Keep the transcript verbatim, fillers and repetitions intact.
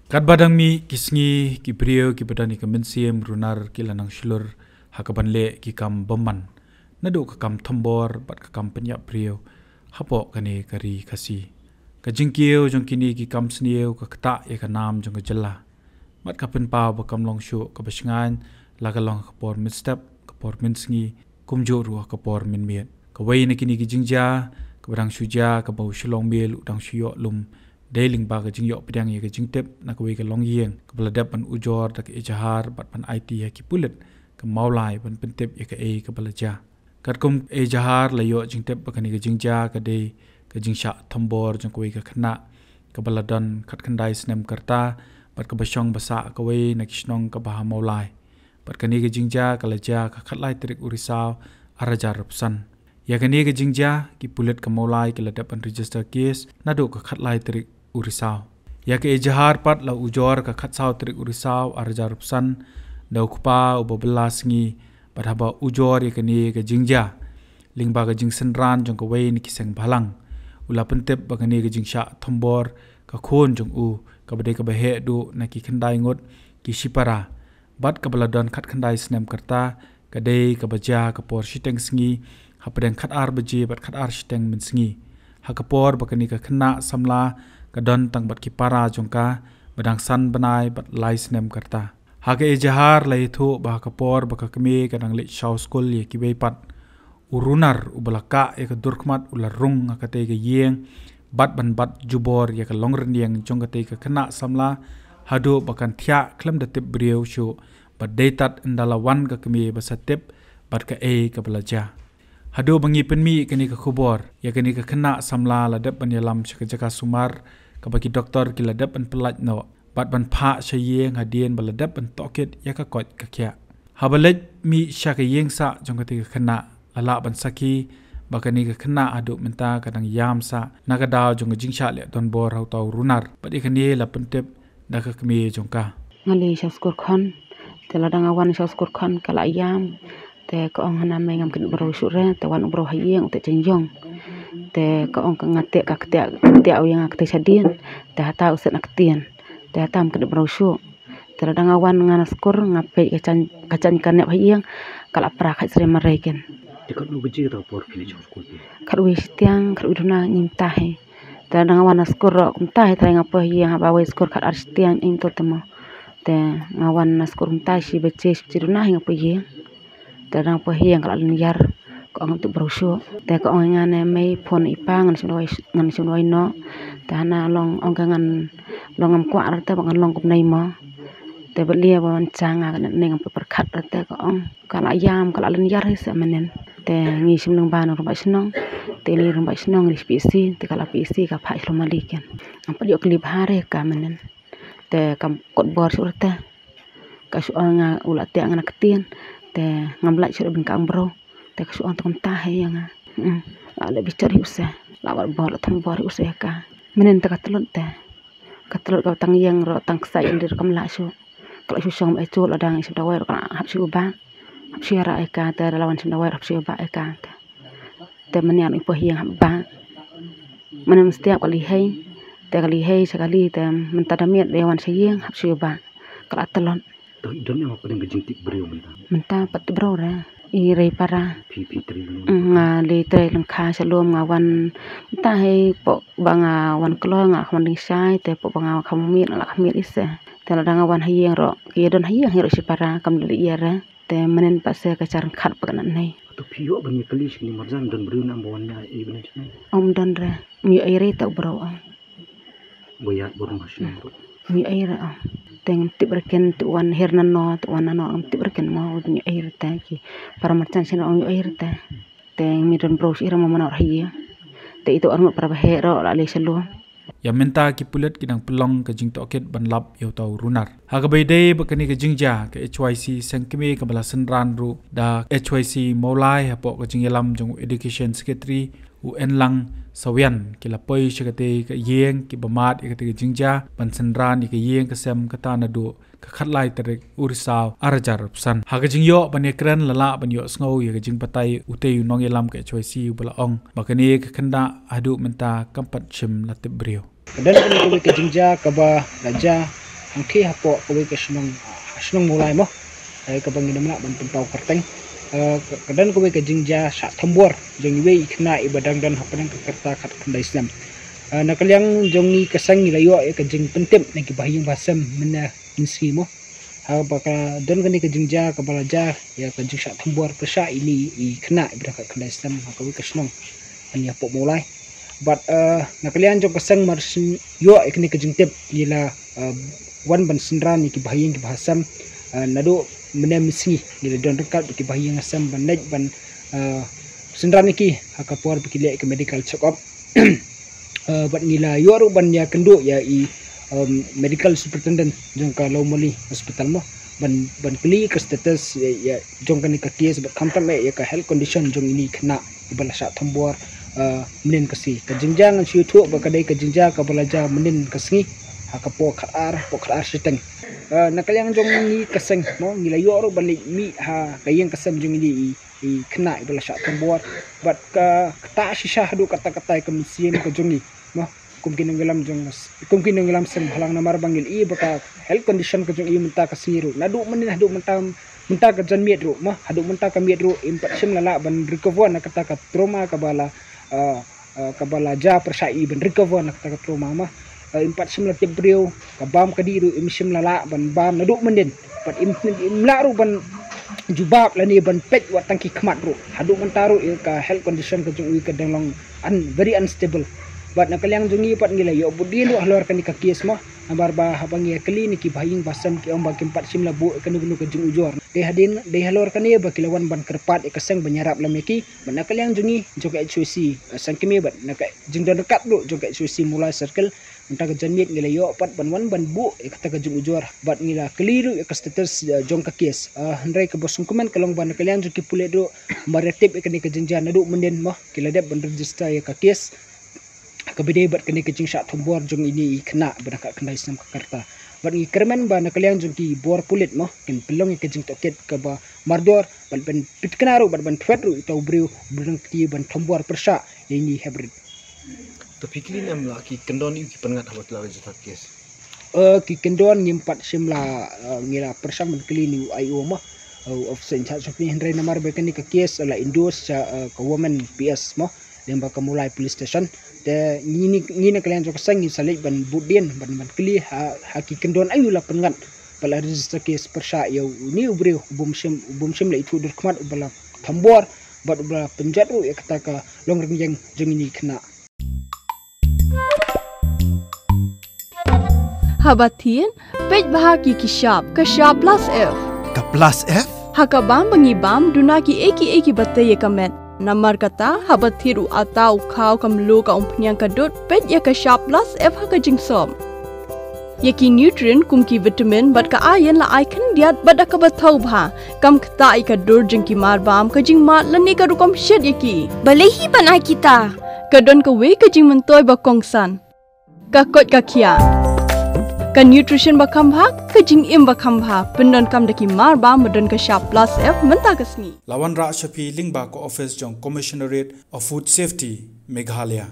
Katba dang mih ki sngi, ki briew kiba don ïa ka mynsiem runar ki la nang shlur ha kaban leh ki kam bymman, naduh ka kam thombor bad ka kam pynïap briew hapoh kane ka ri Khasi. Ka jingkiew jong kine ki kam sniew ka ktah ïa ka nam jong ka jylla. Bad ka pynpaw ba kam long shuh kaba shngaiñ, la ka long ha ka por mynstep, ka por mynsngi, kumjuh ruh ha ka por mynmiet. Kawei na kine ki jingjia kaba dang shu jia, kaba u Shillong Mail u dang shu ïoh lum, dei lyngba ka jingïoh pdiang ïa ka jingtip na kawei ka longïing kaba la dep ban ujor da ka ejahar bad ban aiti ha ki pulit ka Mawlai ban pyntip ïa kaei kaba la jia. Katkum ejahar la ïoh jingtip ba kane ka jingjia ka dei ka jingshah thombor jong kawei ka khynnah kaba la don khatkhyndai snem ka rta, bad kaba shong ba sah ha kawei na ki shnong kaba ha Mawlai. Bad kane ka jingjia ka la jia ka khatlai tarik u Risaw, ar hajar arphew san. Ïa kane ka jingjia ki pulit ka Mawlai ki la dep ban register case naduh ka khatlai tarik u Risaw. Ïa ka ejahar pat la ujor ka khatsaw tarik u Risaw, ar hajar arphew san, da u kpa uba bylla sngi, bad haba ujor ïa kane ka jingjia lyngba ka jingsynran jong kawei na ki seng bhalang, u la pyntip ba kane ka jingshah thombor ka khun jong u, kaba dei kaba heh duh na ki khyndai ngut ki shipara, bad kaba la don khatkhyndai snem ka rta, ka dei kaba jia ha ka por shiteng sngi, hapdeng khatar baje bad khatar shiteng mynsngi, ha ka por ba kane ka khynnah samla ka don tang bad ki para jong ka ba dang san bnai bad lai snem ka rta. Ha ka ejahar la ïathuh ba ha ka por ba ka kmie ka dang leit shaw skul ïa kiwei pat, u runar uba la kah ïa ka durkhmat u la rung ha katei ka ïing, bad ban bat jubor ïa ka longrynïeng jong katei ka khynnah samla, haduh ba kan thiah khlem da tip briew shuh, bad dei tad ynda la wan ka kmie ba sa tip bad kaei kaba la jia. Haduh ba ngi pynmih kane ka khubor, ïa kane ka khynnah samla la dep ban ïalam sha ka jaka sumar kaba ki doktor ki la dep ban pyllait noh, bad ban phah sha ïing hadien ba la dep ban tohkit ïa ka koit ka khiah. Haba leit mih sha ka ïing sah jong katei ka khynnah, la lah ban sakhi ba kane ka khynnah haduh mynta ka dang ïam sah na ka daw jong ka jingshah leh donbor ha uta u runar, bad ïa kane la pyntip da ka kmie jong ka. Nga leit sha skul khun, te lada nga wan sha skul khun ka la ïam, te ka ong, hana mei ngam kynduh briew shuh re, te wan u briew ha ïing u te jingïong. Te ka ong ka nga te ka ktiah, ktiah u ïa nga kti shadien, te hata u set na ktien, te hata ngam kynduh briew shuh. Te lada nga wan nga na skul nga peit ka jan, ka jan ka nep ha ïing, ka la pra khat sri marei ken. Te katno baje kata ka por phi leit sha skul phi? Khatwei shiteng, khatwei duna ngim tai. Te lada nga wan na skul ruh kumta hi, te nga poi ha ïing haba wei skul khatar shiteng, ngim to te mo. Te nga wan na skul kumta shi baje, shi baje duna hi nga poi ha ïing. Te lada nga poi ha ïing ka la lynñiar, ka ong ngam tip briew shuh. Te ka ong ïa nga ne mei phone i pa, ngan shim dawai, ngan shim dawai noh. Te hana long ong ka ngan long ngam kwah re te ba ngan long kumne mo. Te balei ba wan jang nga kane ngam pyrkhat re te ka ong. Ka la ïam, ka la lynñiar hi seh mynnin. Te ngi shim lyngba na rangbah shnong. Te ngi rangbah shnong ngi P C, te ka la P C ka phah sha Lhomalli ken. Ngam pat ïoh kylli bha re ka mynnin. Te kam kot bor shuh re te. Ka shu ong nga u la tiah nga na ktien. Te ngam lait shuh re ban kang briew. Te ka shu ong te kumta hi ïa nga. Hmm. La leh bichar hi u se. La wad bor, la thombor hi u se ïa ka. Mynnin te ka tlot te. Ka tlot ka tang ïeng ruh tang ksai yndir kam lah shuh. Ka la shu shong ba e shuh, lada ngi shim dawai ruh ka la hap shuh ba. Hap shuh ïa ra ïa ka te, lada la wan shim dawai ruh hap shuh ba ïa ka te. Te mynne i poi ha ïing hap ba. Mynne mynstep ka lehei. Te ka lehei sha kali te mynta da miet da wan sha ïing hap shuh ba. Ka la tlot. To i don em hapdeng ka jingtip briew mynta? Mynta pat tip briew re. I rei para. Phi, phi trei lum? Mm, nga leit trei lyngkha sha lum, nga wan mynta hi pok ba nga wan kloi nga kham wan ding shai, te pok ba nga kham miet nga la kham miet ise. Te lada nga wan ha ïing ruh, ki don ha ïing hi ruh shipara kam leit ïa re. Te mynnin pat se ka jar khat pat ka nat nei. To phi ïoh ban ïa kylli sha kine marjan, don briew na ba wan ïa i ban ïa? Ym don re. Ym ïoh ei re ta u briew ong. Ba ïa bor ma shnong ruh. Ym ïoh ei re ong. Te ngam tip re ken tu wan her nano, tu wan nano, ngam tip re ken mo, ym ïoh ei re te ki para marjan shnong ym ïoh ei re te. Te ngim don briew shuh re mo mano ra hi. Te ito arngut para ba heh ruh la leit sha lum. Ïa mynta ki pulit ki dang pynlong ka jingtohkit ban lap ïa uta u runar. Ha kaba ïadei bad kane ka jingjia, ka H Y C Seng Kmie kaba la synran ruh da H Y C Mawlai hapoh ka jingïalam jong u Education Secretary u Enlang Sawian ki la poi sha katei ka ïing kiba mad ïa katei ka jingjia ban synran ïa ka ïing ka sem kata naduh ka khatlai tarik u Risaw ar hajar arphew san. Ha ka jingïoh ban ïakren la lah ban ïohsngew ïa ka jingbatai utei u nongïalam ka H Y C uba la ong ba kane ka khynnah haduh mynta kam pat shym la tip briew. Ka don kane kawei ka jingjia kaba la jia Nangta hapoh kawei ka shnong, shnong Mawlai mo, eh, kaba ngi nym lah ban pynpaw kyrteng. Eh, ka, ka don kawei ka jingjia shah thombor jong iwei i khynnah iba dang don hapdeng ka rta khatkhyndai snem. Eh, na ka liang jong ngi ka seng ngi la ïoh ïa ka jingpyntip na ki bahaïing bahasem mynne mynsngi mo. Haba ka don kane ka jingjia kaba la jia ïa ka jingshah thombor pyrshah ïa ine i khynnah iba dang khatkhyndai snem ha kawei ka shnong hangne hapoh Mawlai. Bad, eh, na ka liang jong ka seng mar shu ïoh ïa kane ka jingtip ngi la, eh, wan ban synran ïa ki bahaïing ki bahasem, eh, naduh mynne mynsngi ngi la don ryngkat bad ki bahaïing hasem ban leit ban, eh, synran ïa ki ha ka por ba ki leh ïa ka medical check up. Eh, bad ngi la ïoh ruh ban ïakynduh ïa i, um, medical superintendent jong ka Lawmali Hospital mo ban, ban kylli ka status ïa, ïa jong kane ka case bad khamtam eh ïa ka health condition jong ine i khynnah iba la shah thombor, eh, mynnin ka sngi. Ka jingjia ngan shu ïathuh ba ka dei ka jingjia kaba la jia mynnin ka sngi ha ka por khatar, por khatar shiteng. Eh, na ka liang jong ngi ka seng mo ngi la ïoh ruh ban leit mih ha ka ïing ka sem jong ine i i khynnah iba la shah thombor. Bad ka ktah shisha haduh katta katta ïa ka mynsiem ka jong ngi mo, kum ki nongïalam jong, kum ki nongïalam seng bhalang namar ba ngi la ïohi ba ka health condition ka jong i mynta ka sngi ruh naduh mynnin haduh mynta, mynta ka janmiet ruh mo, haduh mynta ka miet ruh im pat shym la lah ban recover na kata ka trauma kaba la, ah, ah, kaba la jia pyrshah i ban recover na kata ka trauma mo. Ah, im pat shym la tip briew, ka bam ka dih ruh im shym la lah ban bam naduh mynnin. Bad im, im lah ruh ban jubab lane ban peit wat tang ki khmat ruh. Haduh mynta ruh ïa ka health condition ka jong i ka dang long un-, very unstable. Bad na ka liang jong ngi pat ngi la ïoh bud dien ruh halor kane ka case mo. Namar ba haba ngi ïakylli na ki bahaïing bahasem ki ong ba kim pat shym la buh ïa kano kano ka jingujor. Dei hadien, dei halor kane ba ki la wan ban kyrpad ïa ka seng ban ïarap lem ïa ki. Bad na ka liang jong ngi jong ka H O C, eh, Sengkmie bad na ka jingdon ryngkat ruh jong ka H O C Mawlai Circle. Mynta ka janmiet ngi la ïoh pat ban wan ban buh ïa kata ka jingujor bad ngi la kylli ruh ïa ka status, eh, jong ka case. Eh, hynrei kaba sngewkmen ka long ba na ka liang jong ki pulit ruh mar ïa tip ïa kane ka jingjia naduh mynnin mo ki la dep ban register ïa ka case kaba ïadei bad kane ka jingshah thombor jong ine i khynnah ba dang khatkhyndai snem ka rta. Bad ngi kyrmen ba na ka liang jong ki bor pulit mo kin pynlong ïa ka jingtohkit kaba mardor bad ban pynthikna ruh bad ban thwet ruh ïa uta u briew uba dang kti ban thombor pyrshah ïa ine i hynrei. To phi kylli ne em la ki kyndon aïu ki pynngat haba ki la register case? Eh, ki kyndon ngim pat shym la, eh, ngi la pyrshang ban kylli ne u I O mo, eh, u officer in charge of ni hynrei namar ba kane ka case la endorse sha, eh, ka women P S mo, lyngba ka Mawlai Police Station. Te ngi, ngi, ngi na ka liang jong ka seng ngi sa leit ban bud dien ban, ban kylli ha, ha ki kyndon aïu la pynngat ba la register case pyrshah ïa une u briew uba ym shym, uba ym shym la ithuh dur khmat uba la thombor bad uba la pynjot ruh ïa kata ka longrynïeng jong ine i khynnah. Haba thied, peit bha ki ki shap, ka shap plus F. Ka plus F? Ha ka bam ba ngi bam, duna kiei kiei kiba tei ïa ka met. Namar kata, haba thied u atta u khaw ka mluh ka umphniang ka dud, peit ïa ka shap plus F ha ka jingsop. Ïa ki nutrient kum ki vitamin bad ka iron la ai khyndiat bad da kaba thaw bha. Kam ktah ïa ka dur jong ki mar bam, ka jingmad lane ka rukom shet ïa ki. Balei hi ban ai kita? Ka don kawei ka jingmyntoi ba kongsan. Ka koit ka khiah. Ka nutrition ba kham bha, ka jingim ba kham bha. Pyndonkam da ki mar bam ba don ka shap plus F mynta ka sngi. La wanrah sha phi lyngba ka office jong Commissionerate of Food Safety, Meghalaya.